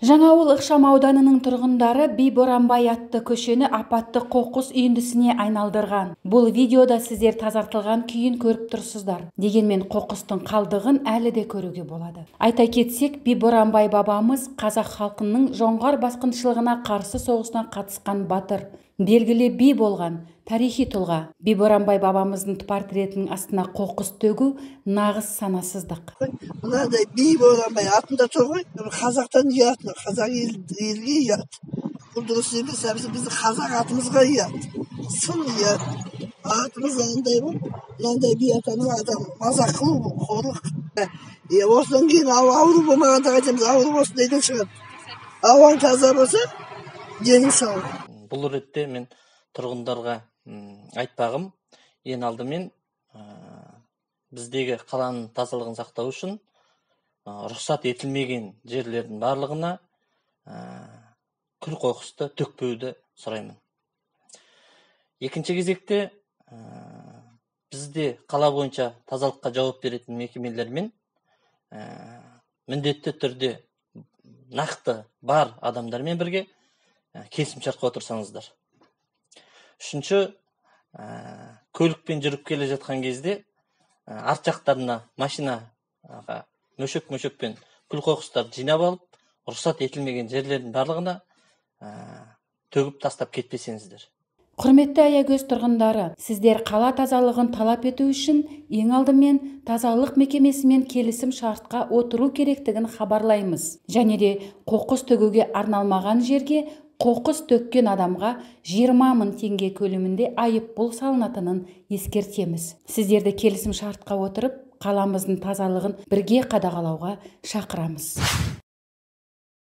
Жаңауыл ықшам ауданының тұрғындары Би Боранбай атты көшені апатты қоқыс үйіндісіне айналдырған. Бұл видеода сіздер тазартылған күйін көріп тұрсыздар. Дегенмен қоқыстың қалдығын әлі де көруге болады. Айта кетсек, Би Боранбай бабамыз қазақ халқының жоңғар басқыншылығына қарсы соғысына қатысқан батыр, белгілі би болған тарихи тұлға. Би Боранбай бабамыздың портретінің астына қоқыс төгу нағыз санасыздық. Мынадай Би Боранбай атында тұр ғой, қазақтан ұят, қазақ елге ұят. Бұл дұрыс емес, біздің қазақ атымызға ұят, сын ұят. Атымыз андай болып, мынандай би атамыз адам мазақ қылу бұл қорлық. Осыдан кейін ауру болмағанда қайтеміз, ауру осындайдан шығады. Ауаң таза болса, денің сау. Бұл ретте мен тұрғындарға айтпағым, ең алдымен біздегі қаланың тазалығын сақтау үшін рұқсат етілмеген жерлердің барлығына күл қоқысты төкпеуді сұраймын. Екінші кезекте бізде қала бойынша тазалыққа жауап беретін мекемелермен міндетті түрде нақты бар адамдармен бірге келісімшартқа отырсаңыздар. Үшінші, көлікпен жүріп келе жатқан кезде арт жақтарына машинаға мөшек-мөшекпен күл қоқыстарды жинап алып, рұқсат етілмеген жерлердің барлығына төгіп тастап кетпесеңіздер. Құрметті Аягөз тұрғындары, сіздер қала тазалығын талап ету үшін ең алдымен тазалық мекемесімен келісім шартқа отыру керектігін хабарлаймыз. Және де қоқыс төгуге арналмаған жерге қоқыс төккен адамға 20 мың теңге көлемінде айыппұл салынатынын ескертеміз. Сіздерді келісім шартқа отырып, қаламыздың тазалығын бірге қадағалауға шақырамыз.